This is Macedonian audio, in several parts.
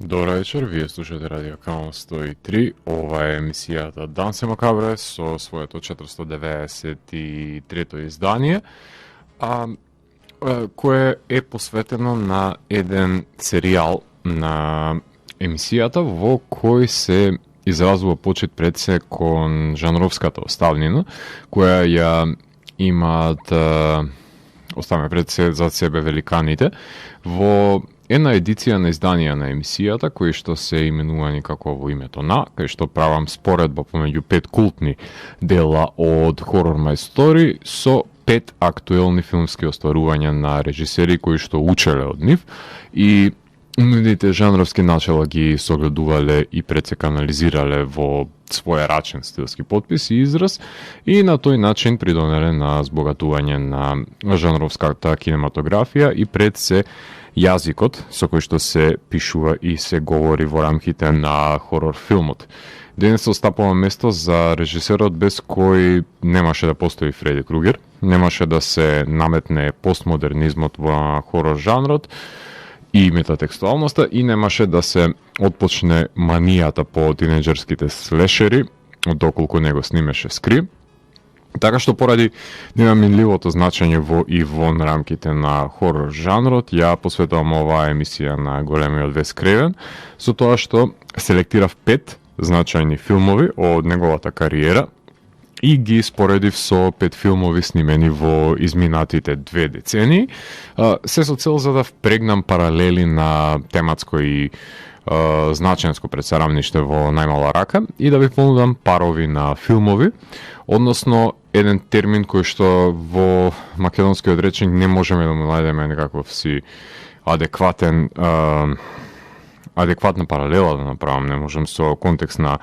Добар вечер, вие слушате Радио Канал 103. Ова е емисијата Дансе Макабре со своето 493-то издание, кое е посветено на еден серијал на емисијата во кој се изразува почит пред се кон жанровската оставнина, која ја имаат оставаме пред се за себе великаните во една едиција на изданија на емисијата, кои што се именувани како во името на, кај што правам споредба помеѓу 5 култни дела од Horror My Story со 5 актуелни филмски остварувања на режисери кои што учеле од нив и нудите жанровски начела ги согледувале и пред се канализирале во свој рачен стилски подпис и израз и на тој начин придонеле на збогатување на жанровската кинематографија и пред се јазикот со кој што се пишува и се говори во рамките на хорор филмот. Денес се остапува место за режисерот без кој немаше да постои Фреди Кругер, немаше да се наметне постмодернизмот во хорор жанрот и метатекстуалноста и немаше да се отпочне манијата по тинеџерските слешери, доколку него снимеше Скри. Така што поради ненаминливото значење во и вон рамките на хорор жанрот, ја посветувам оваа емисија на големиот Вес Кревен, со тоа што селектирав 5 значајни филмови од неговата кариера и ги споредив со 5 филмови снимени во изминатите 2 децении, се со цел за да впрегнам паралели на тематско и значенско предсарамниште во најмала рака и да ви понудам парови на филмови, односно еден термин кој што во македонскиот речник не можеме да му најдеме некаков си адекватна паралела да направам, не можам со контекст на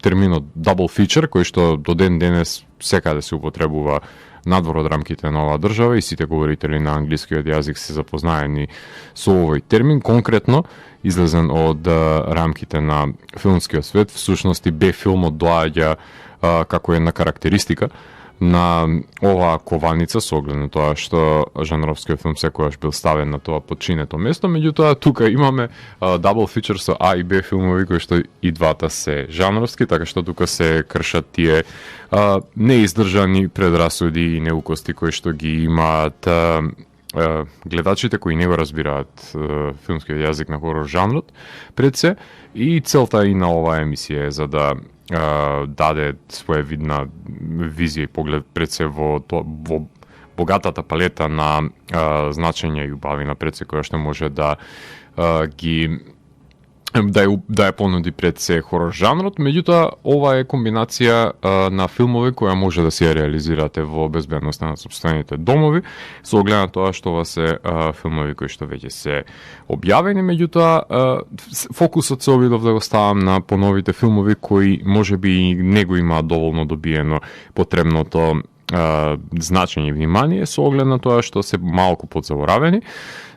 терминот double feature, кој што до ден денес секаде се употребува надвор од рамките на оваа држава и сите говорители на англискиот јазик се запознаени со овој термин, конкретно излезен од рамките на филмскиот свет. Всушност и Б филмот доаѓа како една карактеристика на оваа кованица со оглед на тоа што жанровскиот филм секогаш бил ставен на тоа подчинето место, меѓутоа тука имаме double feature со А и Б филмови кои што и двата се жанровски, така што тука се кршат тие неиздржани предрасуди и неукости кои што ги имаат гледачите кои не го разбираат филмскиот јазик на хорор жанрот пред се, и целта и на оваа емисија е за да даде своевидна визија и поглед пред се во богатата палета на значења и убавина пред се која што може да ги да ја понуди пред се хорор жанрот, меѓутоа ова е комбинација на филмови која може да се ја реализирате во безбедноста на сопствените домови, со оглед на тоа што ова се филмови кои што веќе се објавени, меѓутоа фокусот се обидов да го ставам на поновите филмови кои можеби не го имаат доволно добиено потребното значење и внимание, со оглед на тоа што се малку подзаборавени.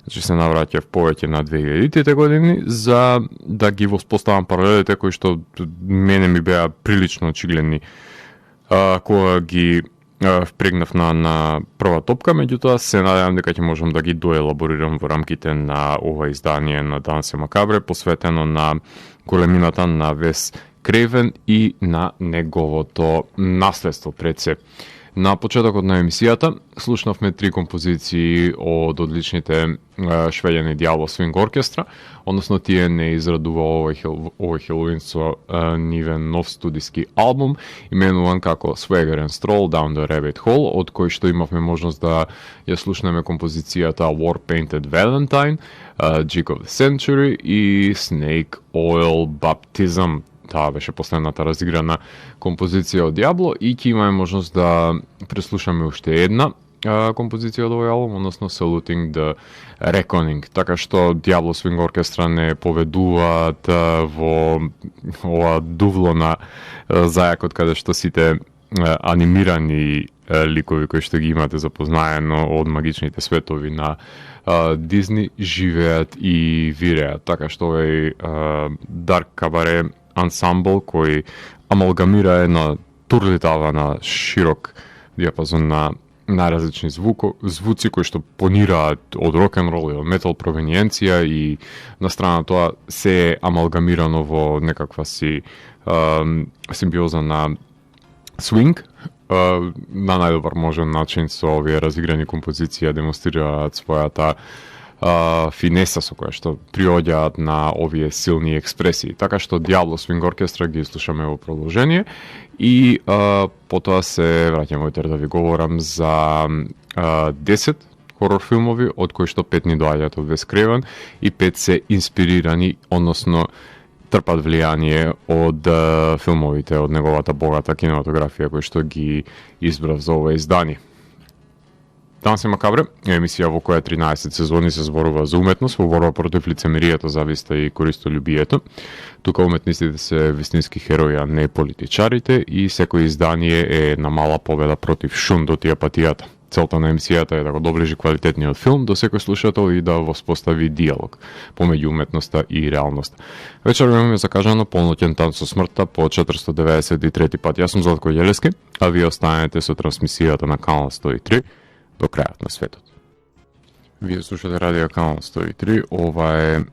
Значи се навраќав повеќе на 2000-тите години за да ги воспоставам паралелите кои што мене ми беа прилично очигледни кога ги впрегнав на прва топка, меѓутоа се надевам дека ќе можам да ги доелаборирам во рамките на ова издание на Дансе Макабре, посветено на големината на Вес Кревен и на неговото наследство пред се. На почетокот на емисијата слушнавме 3 композиции од одличните шведени Дијабло Свинг оркестра, односно тие не израдува овој Хелоуин со нивен нов студиски албум, именуван како Swagger and Stroll Down the Rabbit Hole, од кој што имавме можност да ја слушнеме композицијата War Painted Valentine, Jig of the Century и Snake Oil Baptism. Таа беше последната разиграна композиција од Дијабло и ќе имаме можност да преслушаме уште една композиција од овој албум, односно Saluting the Reckoning. Така што Дијабло Свинг оркестра не поведуваат во ова дувло на зајакот каде што сите анимирани ликови кои што ги имате запознаено од магичните светови на Дизни живеат и виреат. Така што овој Dark Cabaret ансамбл кој амалгамира една турлитава на широк диапазон на најразлични звуци кои што понираат од рок-н-рол и од метал провениенција и на страна тоа се е амалгамирано во некаква си симбиоза на свинг, на најдобар можен начин со овие разиграни композиции демонстрираат својата финеса со која што приоѓаат на овие силни експресии. Така што Диабло Свинг Оркестра ги слушаме во продолжение и потоа се враќам утре да ви говорам за 10 хорор филмови, од кои што 5 ни доаѓаат од Вес Кревен и 5 се инспирирани, односно трпат влијание од филмовите, од неговата богата кинематографија кој што ги избрав за ова издание. Данс и Макабре е емисија во која 13 сезони се зборува за уметност, во борба против лицемерието, зависта и користолюбието. Тука уметниците се вистински херои, а не политичарите, и секој издание е една мала победа против шундот и апатијата. Целта на емисијата е да го доближи квалитетниот филм до секој слушател и да воспостави диалог помеѓу уметноста и реалноста. Вечер имаме закажано полноќен танц со смртта по 493 пат. Јас сум Златко Јелески, а вие останете со трансмисијата на канал 103 до крајот на светот. Вие слушате радио канал 103, ова е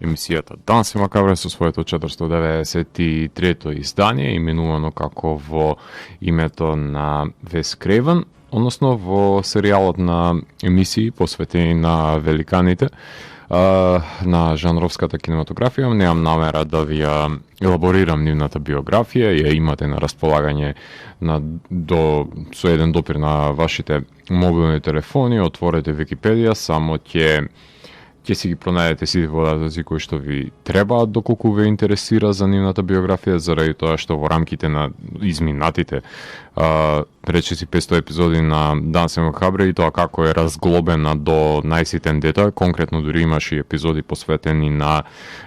емисијата Данс и Макабре со своето 493-то издание, именувано како во името на Вес Кревен, односно во серијалот на емисии посветени на великаните, на жанровската кинематографија. Немам намера да ви ја елаборирам нивната биографија, ја имате на располагање со еден допир на вашите мобилни телефони, отворете Википедија, само ќе си ги пронајдете сите податоци кои што ви требаат доколку ве интересира за нивната биографија, заради тоа што во рамките на изминатите речиси 500 епизоди на Данс и Макабре и тоа како е разглобена до најситен детај, конкретно дури имаше и епизоди посветени на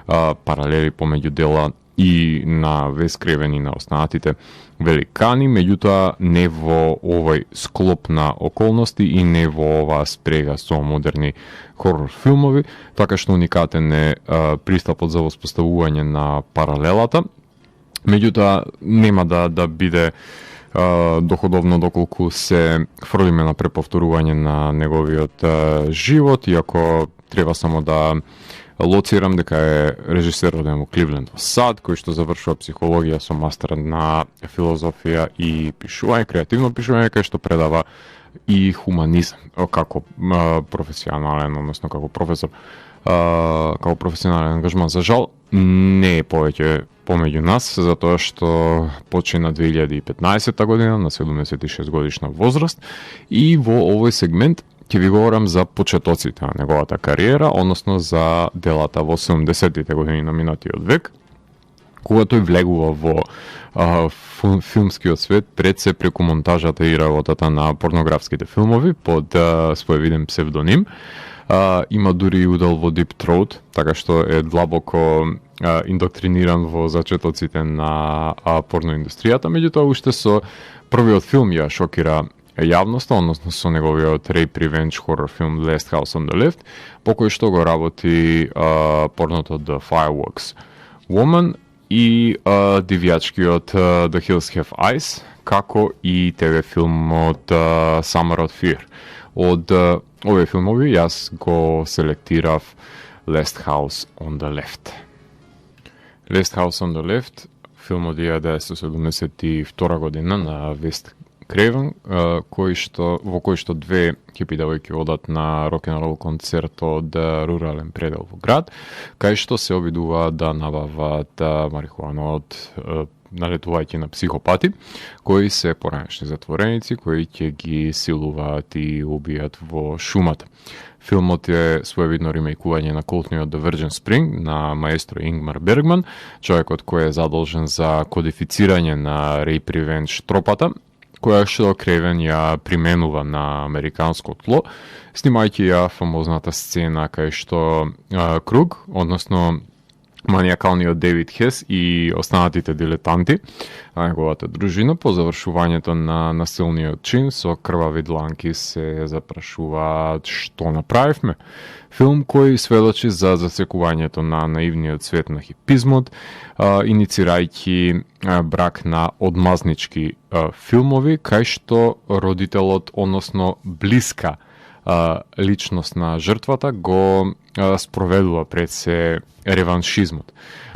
паралели помеѓу дела и на Вес Кревен и на останатите великани, меѓутоа не во овој склоп на околности и не во оваа спрега со модерни хорор филмови, така што уникатен е пристапот за воспоставување на паралелата. Меѓутоа нема да биде доходовно доколку се фрлиме на преповторување на неговиот живот, иако треба само да лоцирам дека е режисер роден во Кливленд во САД, кој што завршува психологија со мастер на филозофија и пишување, креативно пишување, кај што предава и хуманизам како професионален, односно како професор, како професионален ангажман. За жал не е повеќе помеѓу нас, затоа што почина 2015 година на 76 годишна возраст и во овој сегмент ќе ви говорам за почетоците на неговата кариера, односно за делата во 70-тите години на минатиот век, кога тој влегува во филмскиот свет пред се преку монтажата и работата на порнографските филмови под свој виден псевдоним. Има дури и удел во Deep Throat, така што е длабоко индоктриниран во зачетоците на порноиндустријата, меѓутоа уште со првиот филм ја шокира јавноста, односно со неговиот rape revenge horror филм Last House on the Left, по кој што го работи порното The Fireworks Woman и дивјачкиот The Hills Have Eyes, како и ТВ филмот Summer of Fear. Од овие филмови јас го селектирав Last House on the Left. Last House on the Left, филм од 1972 година на Вест Кревен, во кој што две хипи девојки одат на рок-н-рол концерт од рурален предел во град, кај што се обидуваат да набават марихуана од налетувајќи на психопати, кои се поранешни затвореници, кои ќе ги силуваат и убијат во шумата. Филмот е своевидно ремейкување на култниот The Virgin Spring на маестро Ингмар Бергман, човекот кој е задолжен за кодифицирање на rape revenge тропата, која што Кревен ја применува на американско тло, снимајќи ја фамозната сцена кај што Круг, односно маниакалниот Дейвид Хес и останатите дилетанти на неговата дружина по завршувањето на насилниот чин со крвави дланки се запрашуваат што направивме. Филм кој сведочи за засекувањето на наивниот свет на хипизмот, иницирајќи брак на одмазнички филмови, кај што родителот, односно блиска личност на жртвата го спроведува пред се реваншизмот.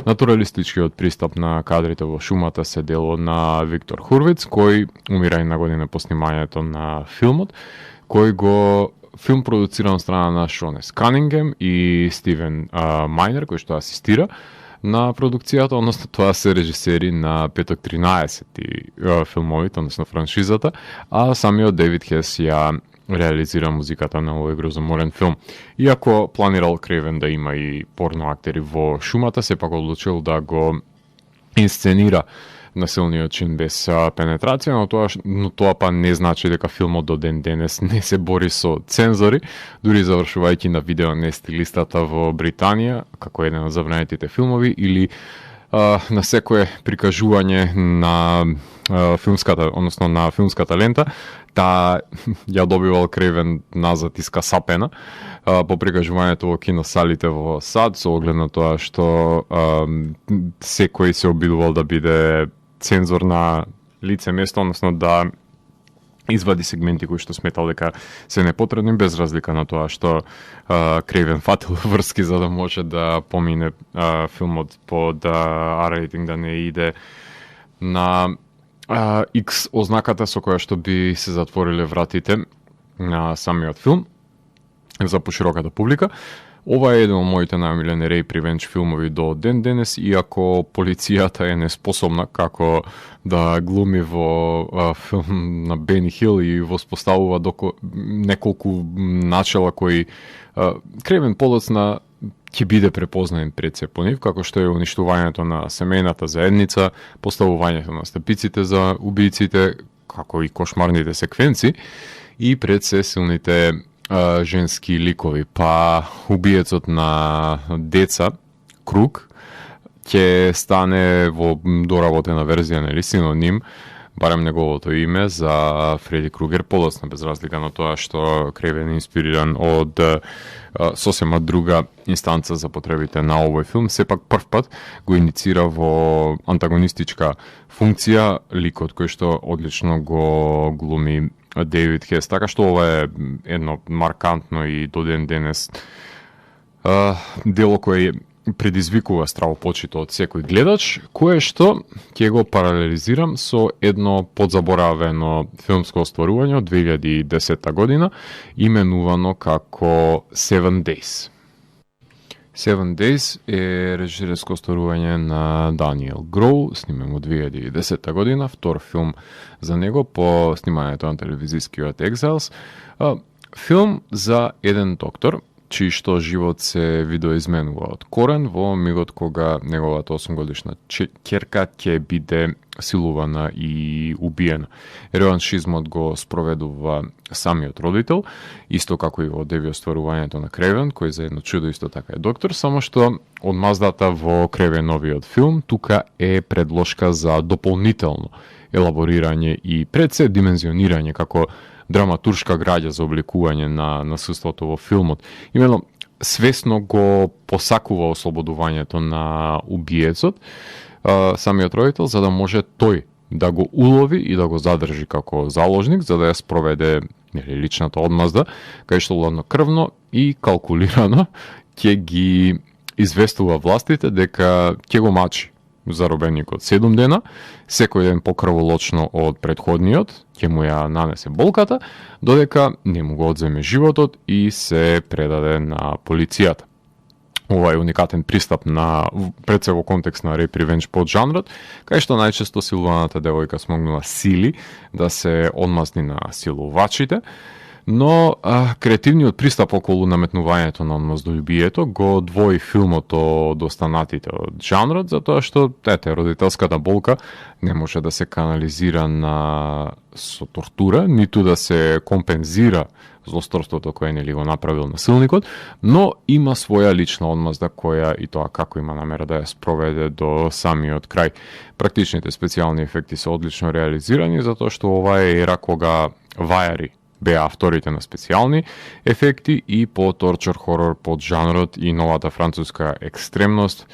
Натуралистичкиот пристап на кадрите во шумата се дело на Виктор Хурвиц, кој умира една година по снимањето на филмот, кој го филм продуциран од страна на Шонес Канингем и Стивен Майнер, кој што асистира на продукцијата, односно тоа се режисери на Петок 13 филмовите, односно франшизата, а самиот Дейвид Хес ја реализира музиката на овој грозоморен филм. Иако планирал Кревен да има и порно актери во шумата, сепак одлучил да го инсценира насилниот чин без пенетрација, но тоа па не значи дека филмот до ден денес не се бори со цензори, дури завршувајќи на видео нестилистата во Британија, како еден од забранетите филмови, или на секое прикажување на филмската, односно на филмската лента, таа ја добивал Кревен назад искасапена по прикажувањето во киносалите во САД, со оглед на тоа што секој се обидувал да биде цензор на лице место, односно да извади сегменти кои што сметал дека се непотребни, без разлика на тоа што Кревен фатил врски за да може да помине филмот под R рейтинг, да не иде на X ознаката со која што би се затвориле вратите на самиот филм за пошироката публика. Ова е еден од моите најомилени рейп ревенж филмови до ден денес, иако полицијата е неспособна како да глуми во филм на Бени Хил и воспоставува неколку начала кои Кревен подоцна ќе биде препознаен пред се по нив, како што е уништувањето на семејната заедница, поставувањето на стапиците за убијците, како и кошмарните секвенци, и пред се силните женски ликови. Па убиецот на деца, Круг, ќе стане во доработена верзија, нели, синоним, барем неговото име, за Фреди Кругер подоцна, без разлика на тоа што Кревен е инспириран од сосема друга инстанца за потребите на овој филм. Сепак прв пат го иницира во антагонистичка функција ликот кој што одлично го глуми Дейвид Хес, така што ова е едно маркантно и до ден денес дело кое предизвикува стравопочито од секој гледач, кое што ќе го паралелизирам со едно подзаборавено филмско остварување од 2010 година, именувано како Seven Days. Seven Days е режисерско остварување на Даниел Гроу, снимен во 2010 година, втор филм за него по снимањето на телевизискиот Exiles. Филм за еден доктор, чиј што живот се видоизменува од корен во мигот кога неговата 8-годишна ќерка ќе биде силувана и убиена. Реваншизмот го спроведува самиот родител, исто како и во деби остварувањето на Кревен, кој за едно чудо исто така е доктор, само што одмаздата во Кревеновиот филм тука е предложка за дополнително елаборирање и пред се димензионирање како драматуршка граѓа за обликување на насуството во филмот. Именно свесно го посакува ослободувањето на убиецот, самиот родител, за да може тој да го улови и да го задржи како заложник, за да ја спроведе личната одмазда, кај што ладнокрвно и калкулирано ќе ги известува властите дека ќе го мачи заробеникот 7 дена, секој ден покрволочно од предходниот, ќе му ја нанесе болката, додека не му го одземе животот и се предаде на полицијата. Ова е уникатен пристап на пред се во контекст на рейп ревенж под жанрот, кај што најчесто силуваната девојка смогнува сили да се одмазни на силувачите. Но креативниот пристап околу наметнувањето на одмаздолюбието го двои филмот од останатите од жанрот, затоа што родителската болка не може да се канализира со тортура, ниту да се компензира злосторството кое нели го направил насилникот, но има своја лична одмазда која и тоа како има намера да ја спроведе до самиот крај. Практичните специјални ефекти се одлично реализирани, затоа што ова е ера кога вајари беа авторите на специјални ефекти и по торчер хорор под жанрот и новата француска екстремност,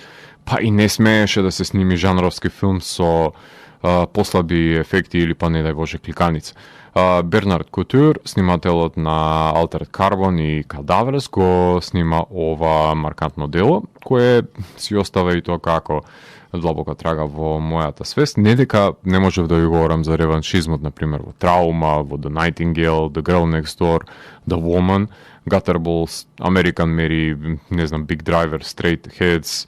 па и не смееше да се сними жанровски филм со послаби ефекти или па не дај Боже кликаница. Бернард Кутюр, снимателот на Altered Carbon и Кадаверс, го снима ова маркантно дело, кое си остава и тоа како длабока трага во мојата свест. Не дека не можев да ви говорам за реваншизмот, например, во Траума, во The Nightingale, The Girl Next Door, The Woman, Gutterballs, American Mary, не знам, Big Driver, Straight Heads,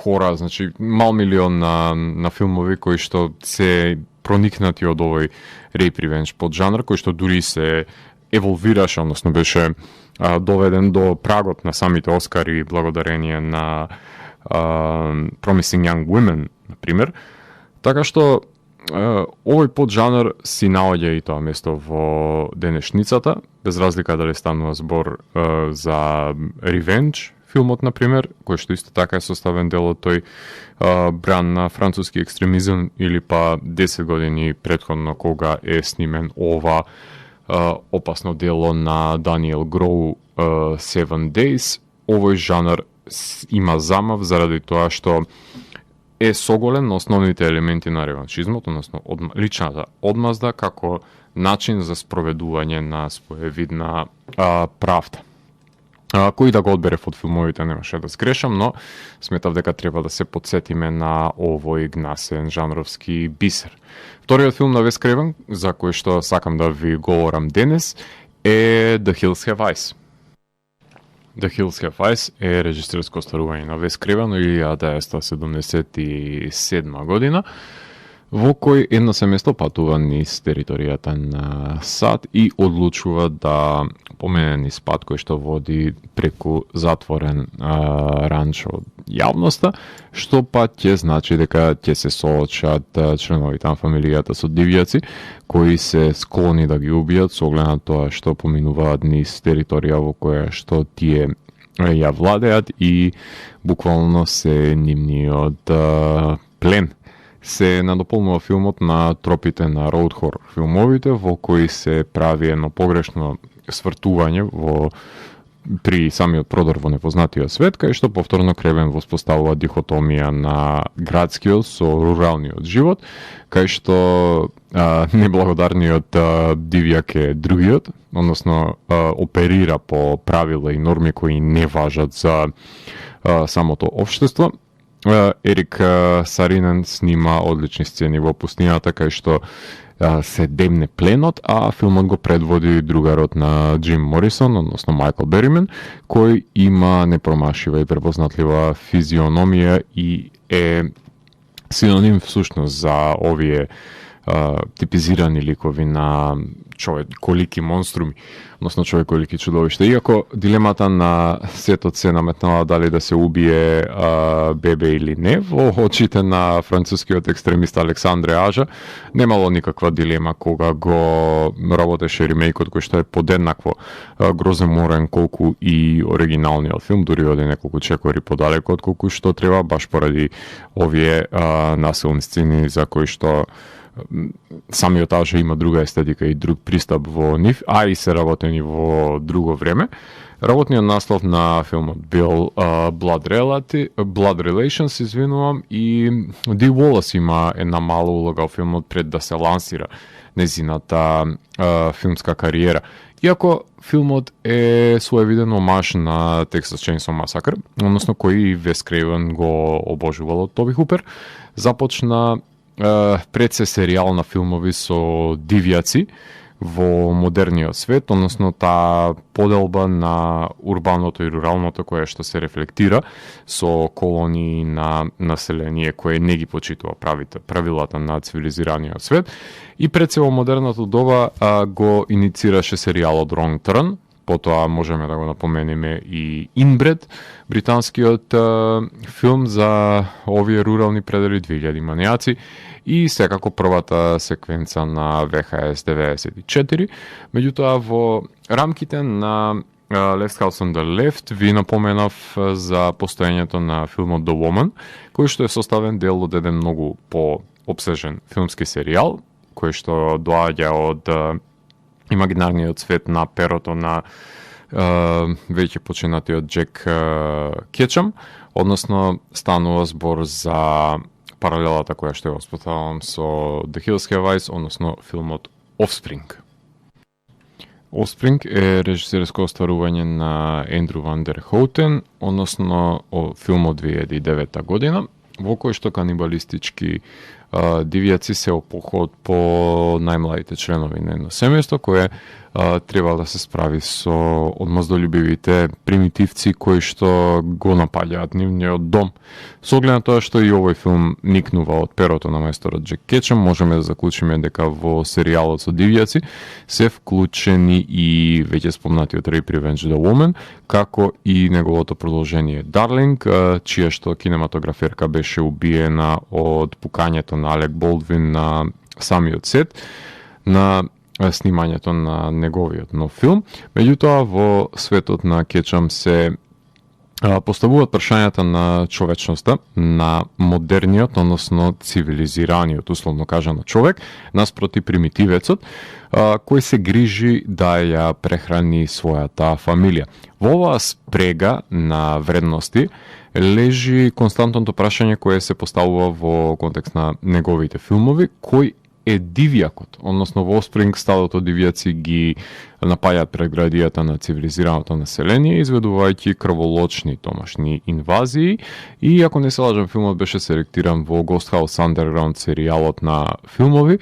хора, значи мал милион на филмови кои што се проникнати од овој rape revenge под жанр, кој што дури се еволвираше, односно беше доведен до прагот на самите Оскари благодарение на Promising Young Women, например. Така што овој поджанр си наоѓа и тоа место во денешницата, без разлика дали станува збор за revenge филмот, например, кој што исто така е составен дел од тој бран на француски екстремизам, или па 10 години претходно кога е снимен ова опасно дело на Даниел Гроу, Seven Days. Овој жанр има замав заради тоа што е соголен на основните елементи на реваншизмот, односно личната одмазда како начин за спроведување на своевидна правда. Кој да го одберев од филмовите немаше да сгрешам, но сметав дека треба да се подсетиме на овој гнасен жанровски бисер. Вториот филм на Вес Крейвен, за кој што сакам да ви говорам денес, е The Hills Have Eyes. The Hills Have Eyes е режисерско остварување на Вес Крейвен од 1977 година, во кој едно семејство патува низ територијата на САД и одлучува да помене низ пат кој што води преку затворен ранч од јавноста, што па ќе значи дека ќе се соочат членови на фамилијата со дивјаци кои се склони да ги убијат со оглед на тоа што поминуваат низ територија во која што тие ја владеат и буквално се нивниот плен. Се надополнува филмот на тропите на роуд хорор филмовите, во кои се прави едно погрешно свртување при самиот продор во непознатиот свет, кај што повторно Кревен воспоставува дихотомија на градскиот со руралниот живот, кај што неблагодарниот дивјак е другиот, односно оперира по правила и норми кои не важат за самото општество. Ерик Саринен снима одлични сцени во пустината, кај што се демне пленот, а филмот го предводи другарот на Джим Морисон, односно Майкл Беримен, кој има непромашива и препознатлива физиономија и е синоним всушност за овие типизирани ликови на човек колики монструми, односно човек колики чудовишта. Иако дилемата на светот се наметнала дали да се убие бебе или не, во очите на францускиот екстремист Александре Ажа немало никаква дилема кога го работеше ремейкот, кој што е подеднакво грозоморен колку и оригиналниот филм, дури оде неколку чекори подалеку од колку што треба, баш поради овие насилни сцени за кои што самиот Ажа има друга естетика и друг пристап во нив, а и се работени во друго време. Работниот наслов на филмот бил Blood Relations, извинувам, и Ди Уолас има една мала улога во филмот пред да се лансира незината филмска кариера. Иако филмот е своевиден омаж на Texas Chainsaw Massacre, односно кој Вес Крейвен го обожувал од Тоби Хупер, започна пред се серијал на филмови со дивјаци, во модерниот свет, односно таа поделба на урбаното и руралното кое што се рефлектира со колонии на население кое не ги почитува правилата на цивилизираниот свет. И пред се во модерното доба го иницираше серијалот Wrong Turn, потоа можеме да го напоменеме и Inbred, британскиот филм за овие рурални предели 2000 манијаци, и секако првата секвенца на VHS 94. Меѓутоа, во рамките на Last House on the Left ви напоменав за постоењето на филмот The Woman, кој што е составен дел од еден многу пообсежен филмски серијал, кој што доаѓа од имагинарниот свет на перото на веќе починатиот Джек Кетчам, односно станува збор за паралелата која што ја воспоставам со The Hills Have Eyes, односно филмот Offspring. Offspring е режисерско остварување на Ендрю Ван дер Хоутен, односно филмот 2009 година, во кој што канибалистички дивјаци се опоход по најмладите членови на едно семејство кое треба да се справи со одмаздолюбивите примитивци кои што го напаѓаат нивниот дом. Со оглед на тоа што и овој филм никнува од перото на мајсторот Джек Кетчам, можеме да заклучиме дека во серијалот со дивјаци се вклучени и веќе спомнатиот Rape Revenge the Woman, како и неговото продолжение Darling, чија што кинематограферка беше убиена од пукањето на Алек Болдвин на самиот сет на снимањето на неговиот нов филм. Меѓутоа, во светот на Кетчам се поставуваат прашањата на човечноста, на модерниот, односно цивилизираниот, условно кажано, човек, наспроти примитивецот, кој се грижи да ја прехрани својата фамилија. Во оваа спрега на вредности лежи константното прашање кое се поставува во контекст на неговите филмови, кој е дивјакот, односно во Offspring стадото дивјаци ги напаѓаат преградијата на цивилизираното население, изведувајќи крволочни домашни инвазии, и ако не се лажам, филмот беше селектиран во Ghost House Underground серијалот на филмови.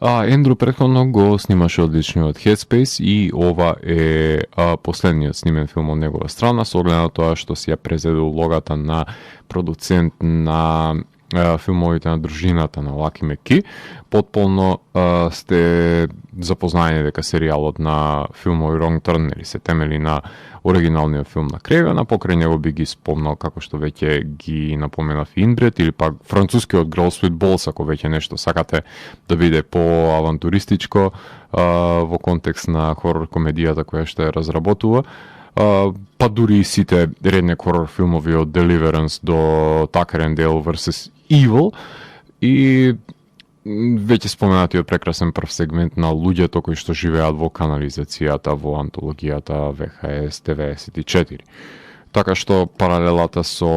Ендрю претходно го снимаше одличниот Headspace и ова е последниот снимен филм од негова страна, со оглед на тоа што си ја презеде улогата на продуцент на филмовите на дружината на Лаки Меки. Потполно сте запознаени дека серијалот на филмови Wrong Turn или се темели на оригиналниот филм на Кревена, покрај него би ги спомнал, како што веќе ги напоменав, Inbred, или пак францускиот Girls with Balls, ако веќе нешто сакате да биде по-авантуристичко во контекст на хорор комедијата која што ја разработува. Па дури и сите реднек хорор филмови од Deliverance до Tucker and Dale vs. Evil, и веќе споменатиот прекрасен прв сегмент на луѓето кои што живеат во канализацијата во антологијата VHS 94. Така што паралелата со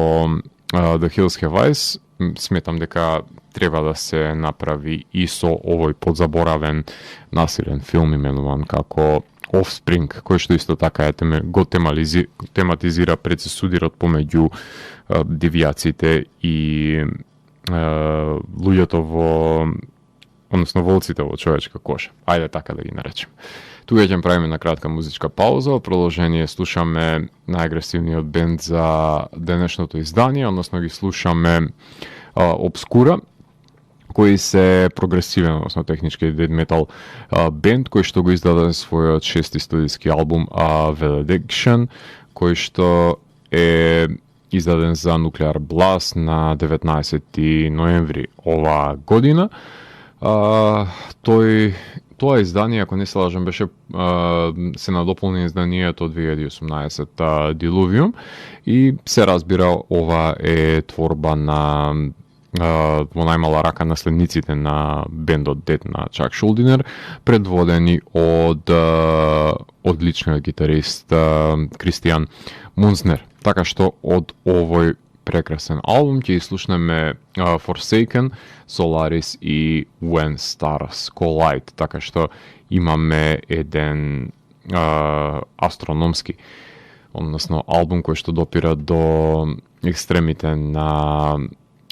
The Hills Have Eyes сметам дека треба да се направи и со овој подзаборавен насилен филм именуван како Offspring, кој што исто така го тематизира прецесудирот помеѓу дивјаците и луѓето односно волците во човечка коша. Ајде така да ги наречем. Тука ќе правиме на кратка музичка пауза, во продолжение слушаме најагресивниот бенд за денешното издание, односно ги слушаме Obscura, кој се прогресивен, односно технички дед метал бенд, кој што го издаде својот 6-ти студиски албум Valediction, кој што е издаден за Nuclear Blast на 19 ноември оваа година. Тоа издание, ако не се лажам, беше се надополни изданието од 2018 Diluvium, и се разбира ова е творба на во најмала рака наследниците на бендот Дед на Чак Шулдинер, предводени од одличниот гитарист Кристијан Мунзнер. Така што од овој прекрасен албум ќе слушнеме Forsaken, Solaris и When Stars Collide. Така што имаме еден астрономски, односно албум кој што допира до екстремите на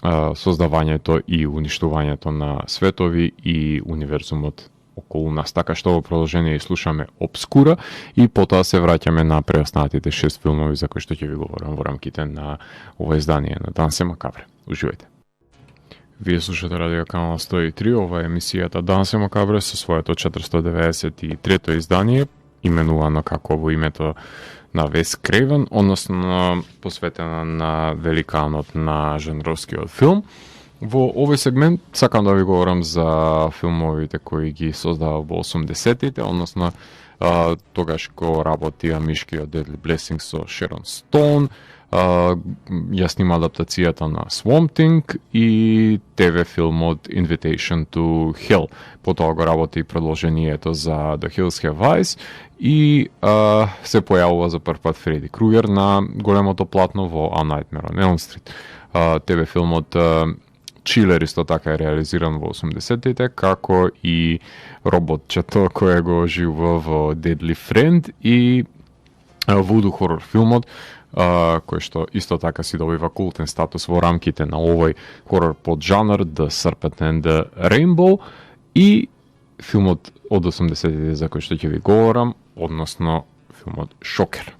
создавањето и уништувањето на светови и универзумот околу нас. Така што во продолжение слушаме Обскура и потоа се враќаме на преостанатите 6 филмови за кои што ќе ви говорам во рамките на ова издание на Дансе Макабре. Уживајте. Вие слушате Радио Канал 103, ова е емисијата Дансе Макабре со своето 493-то издание, именувано како во името на Вес Крейвен, односно посветена на великанот на жанровскиот филм. Во овој сегмент сакам да ви говорам за филмовите кои ги создава во 80-тите, односно тогаш кога работи амишкиот Deadly Blessing со Шерон Стоун, ја снима адаптацијата на Swamp Thing и ТВ филмот Invitation to Hell. Потоа го работи и продолжението за The Hills Have Eyes и се појавува за прв пат Фреди Кругер на големото платно во A Nightmare on Elm Street. ТВ филмот Чилер исто така е реализиран во 80-тите, како и роботчето кое го оживува во Deadly Friend и вуду хорор филмот, кој што исто така си добива култен статус во рамките на овој хорор поджанр The Serpent and the Rainbow и филмот од 80-тите за кој што ќе ви говорам, односно филмот Шокер.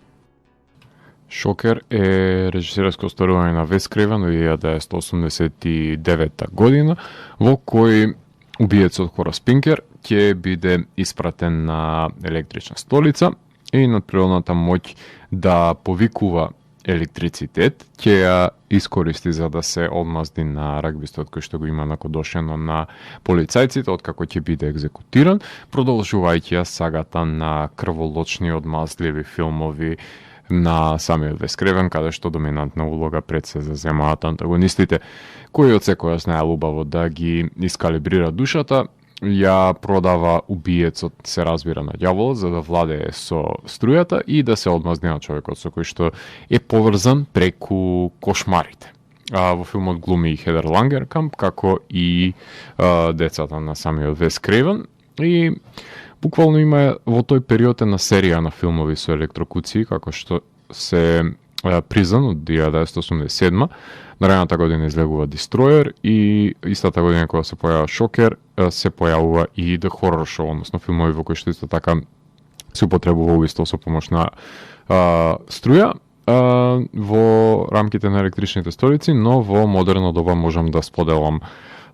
Шокер е режисерско остварување на Вес Крейвен во 1989 година, во кој убиецот Хорас Пинкер ќе биде испратен на електрична столица и надприродната моќ да повикува електрицитет ќе ја искористи за да се одмазди на рагбистот кој што го има накодошено на полицајците откако ќе биде екзекутиран, продолжувајќи ја сагата на крволочни одмазливи филмови на самиот Вес Крейвен, каде што доминантна улога пред се заземаат антагонистите, кои од секојаш најлубаво да ги искалибрира душата, ја продава убиецот, се разбира, на ѓаволот, за да владее со струјата и да се одмазни на човекот со кој што е поврзан преку кошмарите. Во филмот глуми и Хедер Лангеркамп, како и децата на самиот Вес Крейвен и буквално има во тој период една серија на филмови со електрокуции, како што се Призан од 1987. Наредната година излегува Destroyer и истата година кога се појавува Шокер, се појавува и The Horror Show, односно филмови во кои што исто така се употребува исто со помош на струја во рамките на електричните столици, но во модерно доба можам да споделам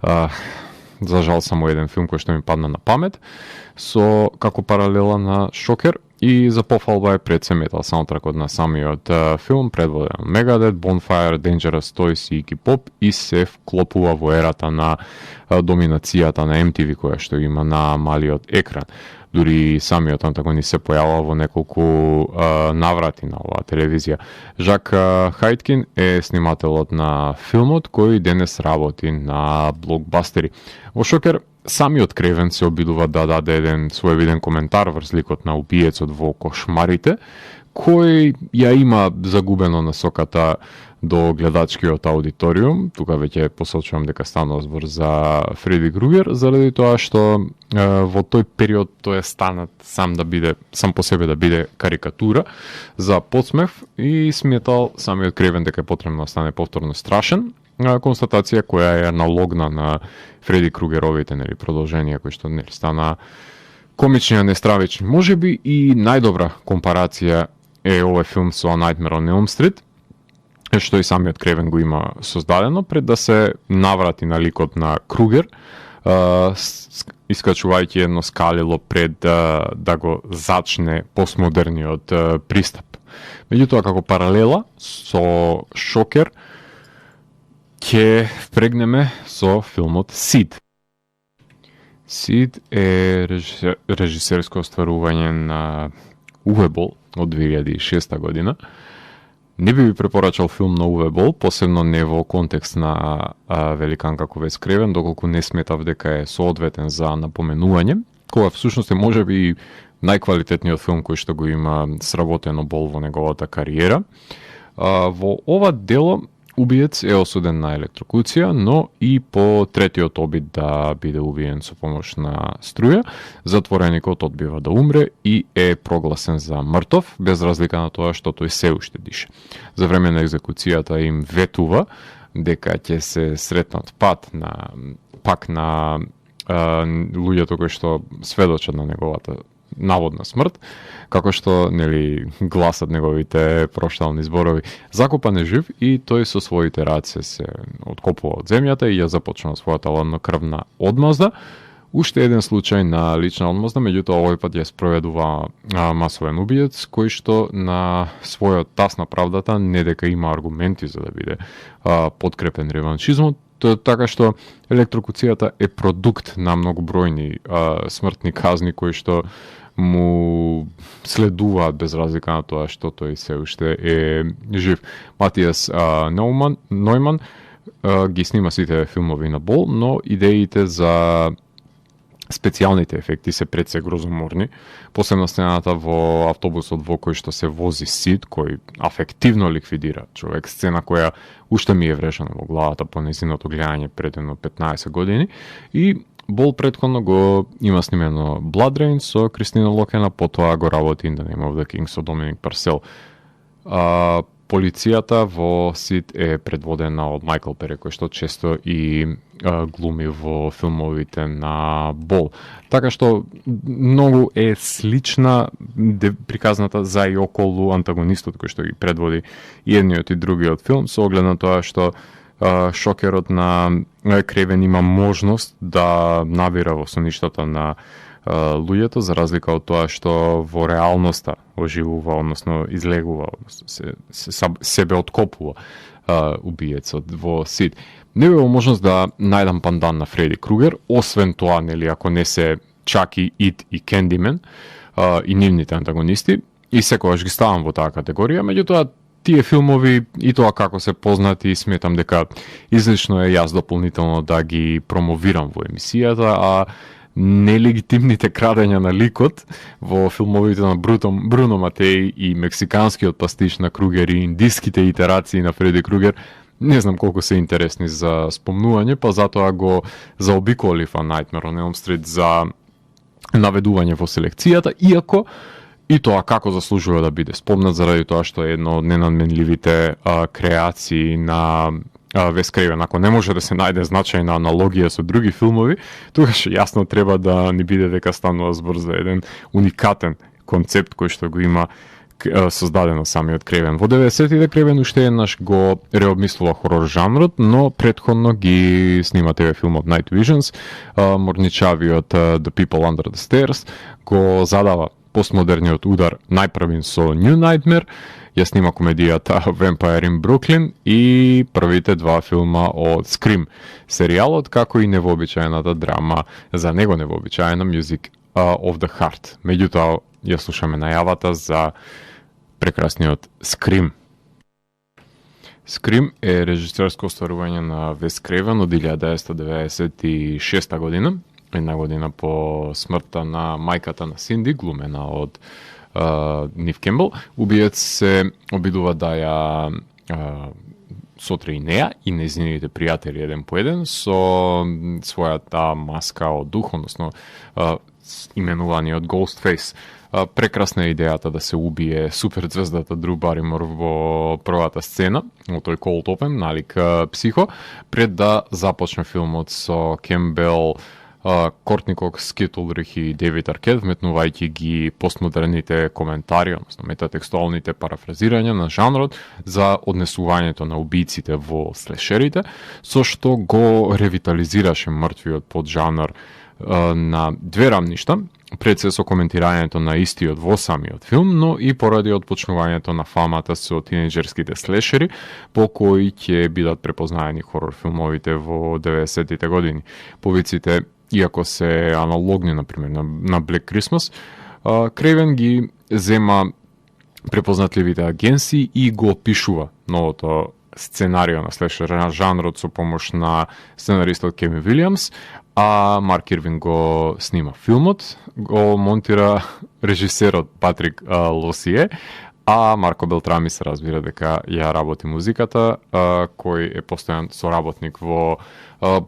за жал само еден филм кој што ми падна на памет со како паралела на Шокер и за пофалба е пред се метал саундтракот на самиот филм, предводен Megadeth, Bonfire, Dangerous Toys и Iggy Pop и се вклопува во ерата на доминацијата на MTV која што има на малиот екран. Дури самиот антагонист се појавува во неколку наврати на оваа телевизија. Жак Хајткин е снимателот на филмот кој денес работи на блокбастери. Во Шокер самиот Крейвен се обидува да даде еден своевиден коментар врз ликот на убиецот во кошмарите, кој ја има загубено насоката до гледачкиот аудиториум. Тука веќе посочувам дека станува збор за Фреди Кругер, заради тоа што во тој период тој е станат сам по себе да биде карикатура за подсмев и сметал самиот Крейвен дека е потребно да стане повторно страшен. Констатација која е налогна на Фреди Кругеровите продолженија кои што стана комични, а не стравични. Можеби и најдобра компарација е овој филм со A Nightmare on Elm Street, што и самиот Крейвен го има создадено пред да се наврати на ликот на Кругер, искачувајќи едно скалило пред да го зачне постмодерниот пристап. Меѓутоа, како паралела со Шокер, ќе впрегнеме со филмот Сид. Сид е режисерско остварување на Уве Бол од 2006 година. Не би препорачал филм на Уве Бол, посебно не во контекст на великан како Вес Крейвен, доколку не сметав дека е соодветен за напоменување, која всушност е можеби најквалитетниот филм кој што го има сработено Бол во неговата кариера. Во ова дело убиец е осуден на електрокуција, но и по третиот обид да биде убиен со помош на струја, затвореникот одбива да умре и е прогласен за мртов, без разлика на тоа што тој се уште дише. За време на екзекуцијата им ветува дека ќе се сретнат пак на луѓето кои што сведочат на неговата наводна смрт, како што нели гласат неговите проштални зборови. Закопан е жив и тој со своите раце се откопува од земјата и ја започнува својата ладнокрвна одмазда. Уште еден случај на лична одмазда, меѓутоа овој пат ја спроведува масовен убиец, кој што на својот тас на правдата не дека има аргументи за да биде подкрепен реваншизмот, така што електрокуцијата е продукт на многобројни смртни казни кои што му следуваат без разлика на тоа што тој се уште е жив. Матијас Нојман ги снима сите филмови на Бол, но идеите за специјалните ефекти се пред се грозоморни. Посебно сцената во автобусот во кој што се вози Сид, кој афективно ликвидира човек, сцена која уште ми е врежена во главата по нејзиното гледање пред едно 15 години. И Бол претходно го има снимено Blood Rain со Кристина Локена, потоа го работи In the Name of the King со Доминик Парсел. Полицијата во Сид е предводена од Майкл Пере, кој што често и глуми во филмовите на Бол. Така што многу е слична приказната за и околу антагонистот кој што ги предводи и едниот и другиот филм, со оглед на тоа што шокерот на Кревен има можност да навира во соништата на луѓето, за разлика од тоа што во реалноста оживува, односно излегува, односно себе откопува убиецот во Сид. Не било можност да најдам пандан на Фреди Кругер, освен тоа, нели, ако не се Чаки, Ит и Кендимен и нивните антагонисти, и секогаш ги ставам во таа категорија, меѓутоа тие филмови и тоа како се познати, сметам дека излишно е јас дополнително да ги промовирам во емисијата, а нелегитимните крадења на ликот во филмовите на Бруно Матеј и мексиканскиот пастиш на Кругер и индиските итерации на Фреди Кругер не знам колку се интересни за спомнување, па затоа го заобиколив Nightmare on Elm Street за наведување во селекцијата, иако и тоа како заслужува да биде спомнат заради тоа што е едно од ненадменливите креации на Вес Крейвен. Ако не може да се најде значајна аналогија со други филмови, тогаш јасно треба да ни биде дека станува збор за еден уникатен концепт кој што го има создадено самиот Крейвен. Во 90-тите Крейвен уште еднаш го реобмислува хорор жанрот, но претходно ги снима ТВ филмот Night Visions, морничавиот The People Under the Stairs, го задава постмодерниот удар најпрвин со New Nightmare, ја снима комедијата Vampire in Brooklyn и првите два филма од Scream серијалот, како и невообичаената драма, за него невообичаена Music of the Heart. Меѓутоа, ја слушаме најавата за прекрасниот Scream. Scream е режисерско остварување на Вес Крейвен од 1996 година, една година по смртта на мајката на Синди, глумена од Нив Кембл. Убиец се обидува да ја сотри и неа и нејзините пријатели еден по еден со својата маска од дух, односно именуваниот Ghostface. Прекрасна е идејата да се убие суперзвездата Дру Баримор во првата сцена, во тој Cold Open, налик Психо, пред да започне филмот со Кембел, Кортни Кокс, Кит Улрих и Дейвид Аркет, вметнувајќи ги постмодерните коментари, односно метатекстуалните парафразирања на жанрот за однесувањето на убиците во слешерите, со што го ревитализираше мртвиот поджанр на две рамништа, пред се со коментирањето на истиот во самиот филм, но и поради отпочнувањето на фамата со тинејџерските слешери, по кои ќе бидат препознаени хорор филмовите во 90-тите години. Повиците, иако се аналогни, например, на Black Christmas, Крейвен ги зема препознатливите агенции и го опишува новото сценарио на слешер жанрот со помош на сценаристот Кевин Вилиамс, а Марк Ирвин го снима филмот, го монтира режисерот Патрик Лосие, а Марко Белтрами се разбира дека ја работи музиката, кој е постојан соработник во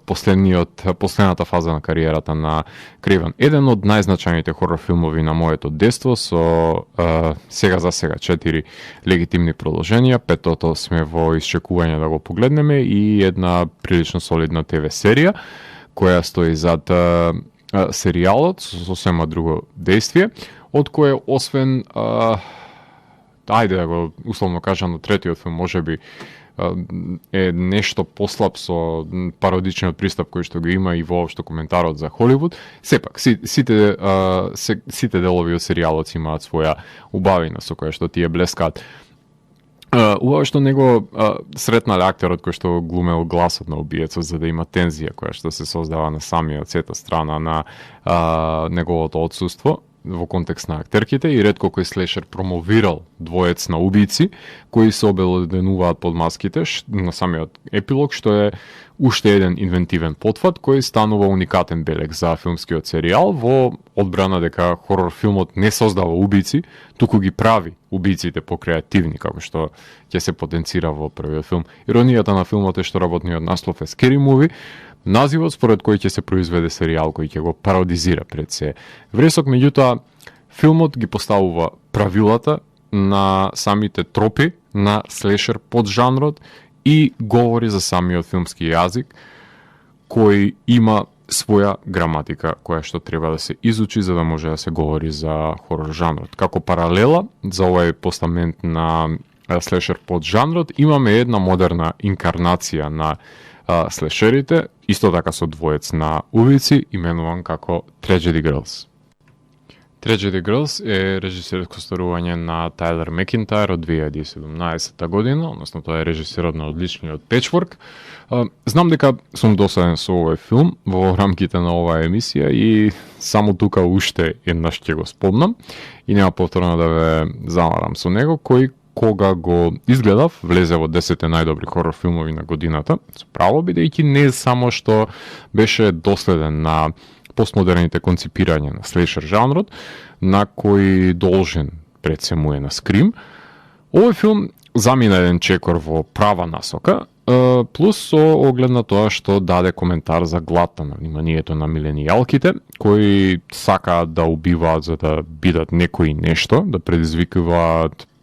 последната фаза на кариерата на Крейвен. Еден од најзначајните хорор филмови на моето детство со сега за сега 4 легитимни продолженија, петото сме во исчекување да го погледнеме и една прилично солидна ТВ серија, која стои зад серијалот со сосема друго действие, од кое освен ајде да го условно кажам, на третиот филм можеби е нешто послаб со пародичниот пристап кој што го има и воопшто коментарот за Холивуд. Сепак, сите делови од серијалот имаат своја убавина со која што тие блескаат. Убаво што него сретнале актерот кој што глумел гласот на убиецот за да има тензија која што се создава на самиот сета страна на неговото отсуство во контекст на актерките и ретко кој слешер промовирал двоец на убици кои се обелоденуваат под маските на самиот епилог, што е уште еден инвентивен потфат кој станува уникатен белег за филмскиот серијал во одбрана дека хорор филмот не создава убици, туку ги прави убиците покреативни, како што ќе се потенцира во првиот филм. Иронијата на филмот е што работниот наслов е Scary Movie, називот според кој ќе се произведе серијал кој ќе го пародизира пред се вресок, меѓутоа филмот ги поставува правилата на самите тропи на слешер под жанрот и говори за самиот филмски јазик кој има своја граматика која што треба да се изучи за да може да се говори за хорор жанрот. Како паралела за овој постамент на слешер под жанрот имаме една модерна инкарнација на слешерите, исто така со двоец на убици, именуван како Tragedy Girls. Tragedy Girls е режисерско старување на Тайлер Мекинтајр од 2017 година, односно тоа е режисерот на одличниот Patchwork. Знам дека сум досаден со овој филм во рамките на оваа емисија и само тука уште еднаш ќе го спомнам и нема повторно да ве замарам со него, кој кога го изгледав, влезе во 10 најдобри хорор филмови на годината, со право бидејќи не само што беше доследен на постмодерните конципирања на слешер жанрот, на кој должен пред се му е на Scream. Овој филм замина еден чекор во права насока, плюс со оглед на тоа што даде коментар за главта на вниманието на миленијалките, кои сакаат да убиваат за да бидат некои нешто, да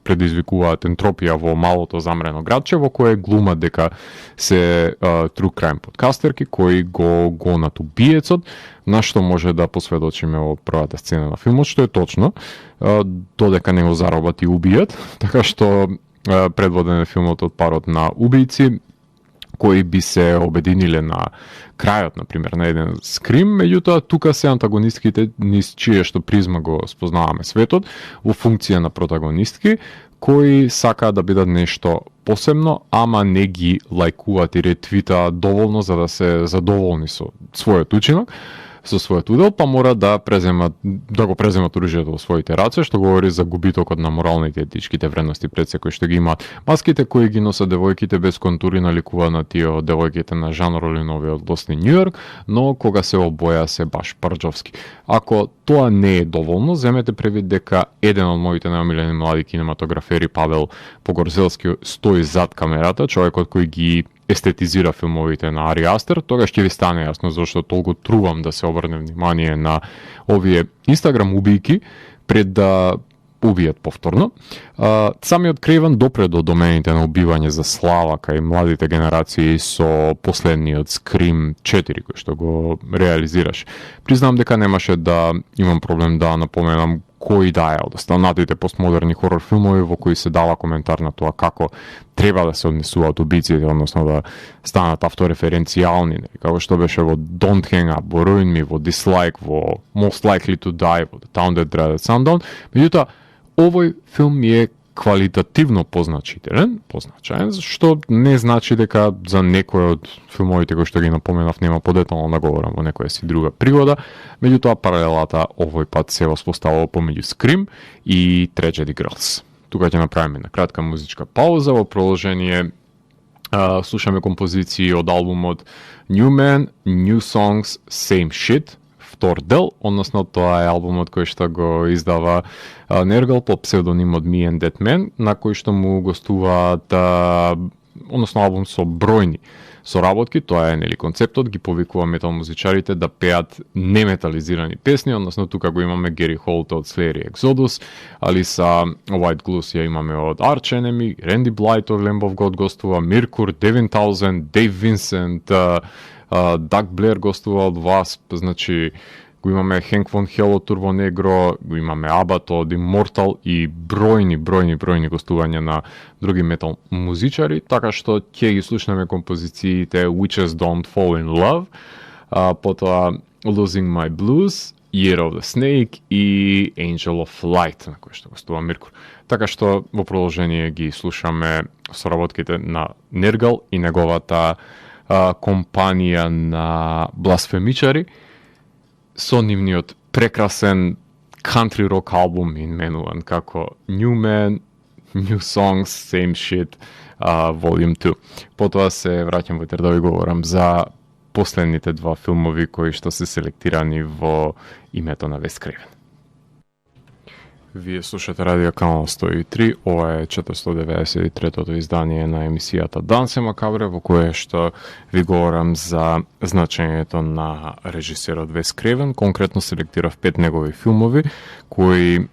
предизвикуваат ентропија во малото замрено градче во кое глумат дека се true crime подкастерки кои го гонат убиецот, на што може да посведочиме во првата сцена на филмот, што е точно, додека не го заробат и убијат, така што предводен е филмот од парот на убијци кои би се обединиле на крајот, например, на еден Scream, меѓутоа тука се антагонистките низ чие што призма го спознаваме светот во функција на протагонистки кои сакаат да бидат нешто посебно, ама не ги лајкуваат и ретвитаат доволно за да се задоволни со својот учинок, со својот удел, па мора да го преземат оружјето во своите раце, што говори за губитокот на моралните и етичките вредности пред секој што ги имаат. Маските кои ги носат девојките без контури наликуваат на тие од девојките на Жан Ролинови од Лост Нью Йорк, но кога се обоја се баш парџовски. Ако тоа не е доволно, земете превид дека еден од моите најомилени млади кинематографери Павел Погорзелски стои зад камерата, човекот кој ги естетизира филмовите на Ари Астер, тогаш ќе ви стане јасно зашто толку трувам да се обрне внимание на овие Инстаграм убијки пред да убијат повторно. Самиот Крейвен допре до домените на убивање за слава кај младите генерации со последниот Scream 4 кој што го реализираш. Признам дека немаше да имам проблем да напоменам кои да е од останатите постмодерни хорор филмови во кои се дава коментар на тоа како треба да се однесуваат убиците, односно да станат автореференцијални, како што беше во Don't Hang Up, во Ruin Me, во Dislike, во Most Likely to Die, во The Town That Dreaded Sundown. Меѓутоа, овој филм е квалитативно позначаен, што не значи дека за некој од филмовите кои што ги напоменав нема подетално да говорам во некоја си друга пригода, меѓутоа паралелата овој пат се воспоставува помеѓу Scream и Tragedy Girls. Тука ќе направиме на кратка музичка пауза, во продолжение слушаме композиции од албумот New Man, New Songs, Same Shit, втор дел, односно тоа е албумот кој што го издава Нергал по псевдонимот Me and That Man, на кој што му гостуваат, односно албум со бројни соработки, тоа е концептот, ги повикува метал музичарите да пеат неметализирани песни, односно тука го имаме Гери Холт од Slayer и Exodus, Алиса White Gloves ја имаме од Arch Enemy, Randy Blythe од Lamb of God гостува, Миркур, Devin Townsend, Dave Vincent, Даг Блер гостувал од Wasp, значи го имаме Hank Von Hell од Turbo Negro, го имаме Abbott од Immortal и бројни гостувања на други метал музичари, така што ќе ги слушнеме композициите Witches Don't Fall in Love, потоа Losing My Blues, Year of the Snake и Angel of Light, на кој што гостува Миркур. Така што во продолжение ги слушаме соработките на Нергал и неговата компанија на бласфемичари со нивниот прекрасен country rock албум именуван како New Man, New Songs, Same Shit, Volume 2. Потоа се враќам во да ви говорам за последните два филмови кои што се селектирани во името на Вес Крейвен. Вие слушате Радио Канал 103, ова е 493-тото издание на емисијата Дансе Макабре, во кое што ви говорам за значењето на режисерот Вес Крейвен. Конкретно селектирав 5 негови филмови, кои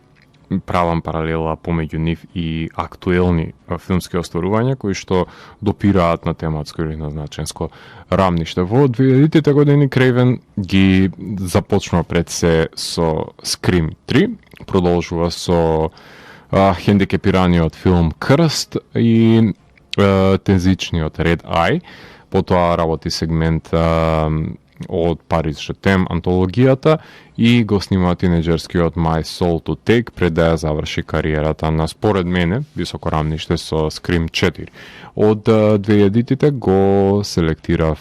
правам паралела помеѓу нив и актуелни филмски остварувања кои што допираат на тематско или на значенско рамниште. Во 2000-тите години Крейвен ги започнува пред се со Scream 3, продолжува со хендикепираниот филм Крст и тензичниот Red Eye, потоа работи сегмент од Париж Жетем антологијата и го снима тинеџерскиот My Soul to Take пред да ја заврши кариерата на, според мене, високо рамниште со Scream 4. Од 2000-тите го селектирав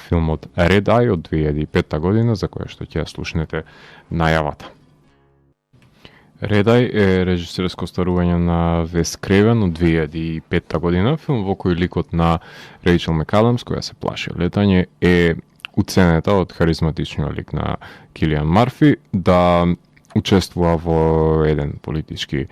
филмот Red Eye од 2005 година, за која што ќе слушнете најавата. Red Eye е режисерско старување на Вес Крейвен од 2005 година, филм во кој ликот на Рейчел Макадамс, која се плаши летање, е уценета од харизматичниот лик на Килиан Марфи да учествува во еден политички,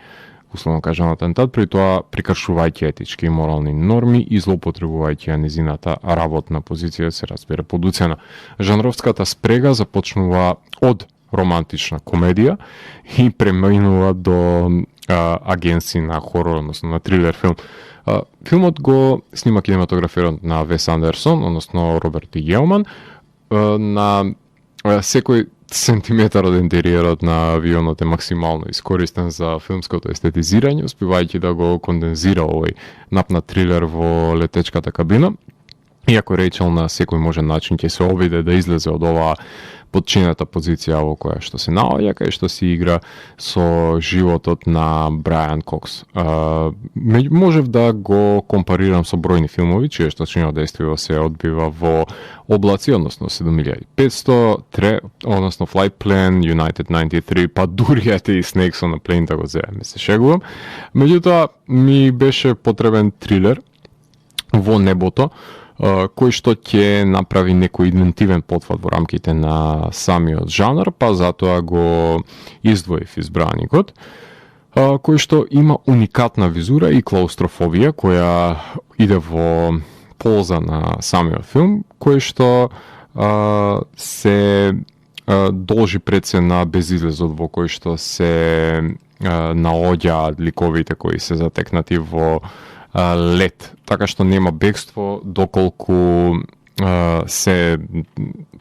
условно кажано, атентат, при тоа прикршувајќи етички и морални норми и злоупотребувајќи незината работна позиција, се разбира, под уцена. Жанровската спрега започнува од романтична комедија и преминува до агенси на хорор, односно на трилер филм. Филмот го снима кинематограферот на Вес Андерсон, односно Роберт Јелман. На секој сентиметар од интериерот на авионот е максимално искористен за филмското естетизирање, успевајќи да го кондензира овој напнат трилер во летечката кабина. Иако Рейчел на секој можен начин ќе се обиде да излезе од оваа подчинета позиција во која што се наоѓа, кај што се игра со животот на Брайан Кокс. Можев да го компарирам со бројни филмови, чие што чино действие се одбива во облаци, односно 7500, односно Flight Plan, United 93, па дури ете и Snakes on a Plane, да го земе, се шегувам. Меѓутоа, ми беше потребен трилер во небото, кој што ќе направи некој идентивен потфат во рамките на самиот жанр, па затоа го издвоив избраникот, кој што има уникатна визура и клаустрофобија, која иде во полза на самиот филм, кој што се должи пред се на безизлезот во кој што се наоѓаат ликовите кои се затекнати во лет, така што нема бегство доколку се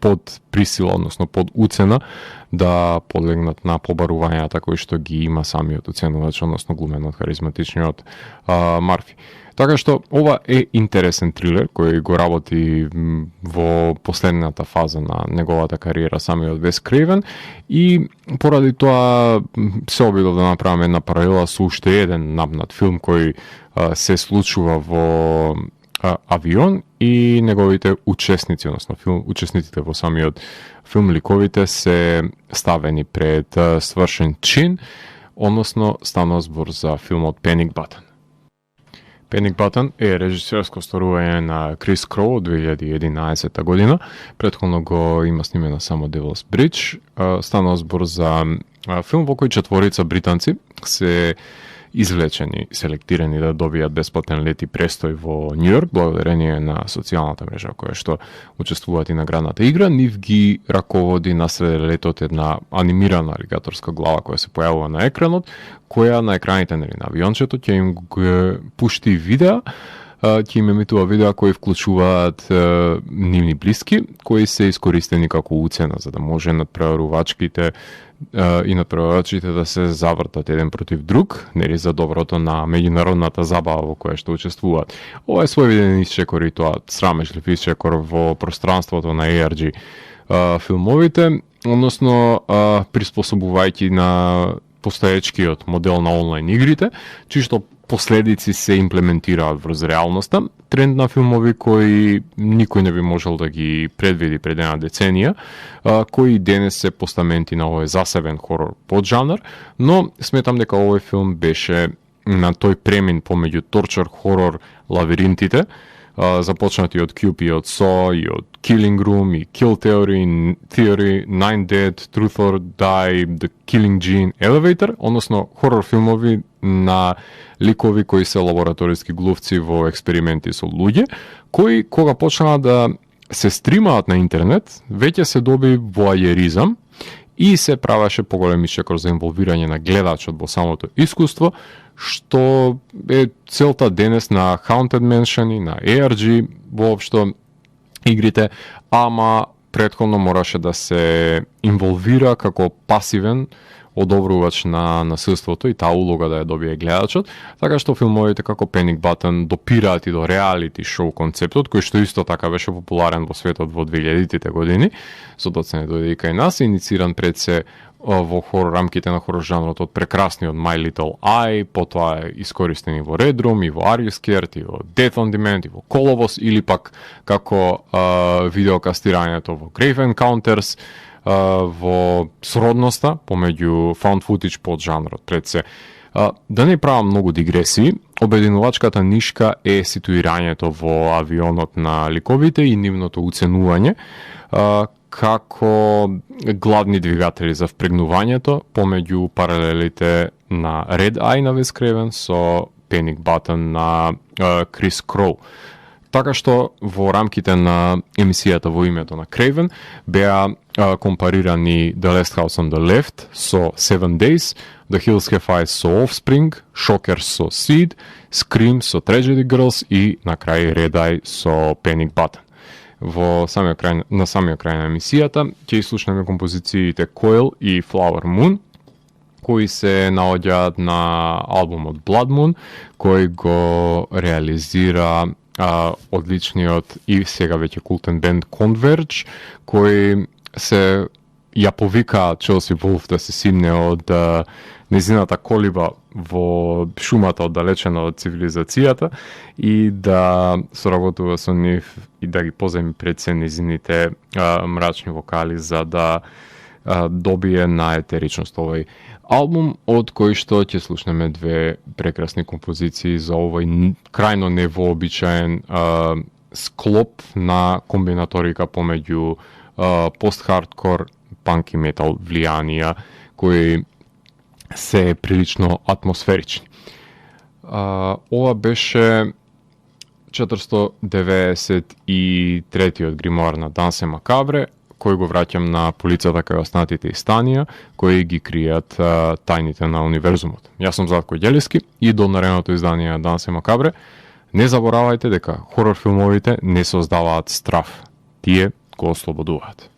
под присила, односно под уцена да подлегнат на побарувањата кои што ги има самиот уценувач, односно глумен од харизматичниот Марфи. Така што ова е интересен трилер кој го работи во последната фаза на неговата кариера самиот Вес Крейвен и поради тоа се обидов да направам една паралела со уште еден напнат филм кој се случува во авион и неговите учесници, односно учесниците во самиот филм, ликовите се ставени пред свршен чин, односно станува збор за филмот Panic Button. Panic Button е режисерско стварување на Крис Кроу од 2011 година. Претходно го има снимена само Devil's Bridge. Станува збор за филм во кој четворица британци се извлечени, селектирани да добијат бесплатен лет и престој во Нью Йорк, благодарение на социјалната мрежа која што учествуваат и на градната игра. Нив ги раководи насред летот една анимирана алигаторска глава која се појавува на екранот, која на екраните на авиончето ќе им го пушти видео ќе им емитува видеа кои вклучуваат нивни блиски, кои се искористени како уцена за да може надпреварувачките и надпреварувачите да се завртат еден против друг, нели за доброто на меѓународната забава во која што учествуваат. Ова е своевиден исчекор и тоа срамежлив исчекор во пространството на ARG филмовите, односно приспособувајќи на постоечкиот модел на онлайн игрите, чишто последици се имплементираат врз реалноста, тренд на филмови кои никој не би можел да ги предвиди пред една деценија, кои денес се постаменти на овој засебен хорор поджанр, но сметам дека овој филм беше на тој премин помеѓу торчер хорор лавиринтите, започнати од Cube и од Saw и од Killing Room и Kill Theory, Nine Dead, Truth or Die, The Killing Gene, Elevator, односно хорор филмови на ликови кои се лабораториски глувци во експерименти со луѓе, кои кога почнаа да се стримаат на интернет, веќе се доби воајеризам и се правеше поголем исчекор за инволвирање на гледачот во самото искуство, што е целта денес на Haunted Mansion и на ARG воопшто игрите, ама претходно мораше да се инволвира како пасивен одобрувач на насилството и таа улога да ја добие гледачот, така што филмовите како Panic Button допираат и до реалити шоу концептот, кој што исто така беше популарен во светот во 2000-тите години, со доцне дојде и кај нас, инициран пред се во рамките на хорор жанрот од прекрасниот My Little Eye, потоа е искористен и во Red Room, и во Are You Scared, и во Death on Demand, и во Коловос, или пак како видеокастирањето во Grave Encounters, во сродноста помеѓу found footage под жанрот пред се. Да не правам многу дигресии, обединувачката нишка е ситуирањето во авионот на ликовите и нивното уценување како главни двигатели за впрегнувањето помеѓу паралелите на Red Eye на Wes Craven со Panic Button на Крис Кроу. Така што во рамките на емисијата во името на Craven беа компарирани The Last House on the Left со 7 Days, The Hills Have Eyes со Offspring, Shockers со Seed, Scream со Tragedy Girls и на крај Red Eye со Panic Button. На самиот крај на емисијата ќе слушнеме композициите Coil и Flower Moon, кои се наоѓаат на албумот Blood Moon, кој го реализира одличниот и сега веќе култен бенд Converge, кој се ја повика Челси Волф да се симне од незината колиба во шумата оддалечена од цивилизацијата и да соработува со нив и да ги поземи пред се незините мрачни вокали за да добие на етеричност овој албум, од кој што ќе слушнеме две прекрасни композиции за овој крајно невообичаен склоп на комбинаторика помеѓу пост-хардкор, панк и метал влијанија кои се прилично атмосферични. Ова беше 493-тиот гримоар на Дансе Макабре, кој го враќам на полицата кај останатите истанија, кои ги кријат тајните на универзумот. Јас сум Зlatko Ѓелевски и до наредното издание на Дансе Макабре. Не заборавајте дека хорор филмовите не создаваат страв, тие го ослободуваат.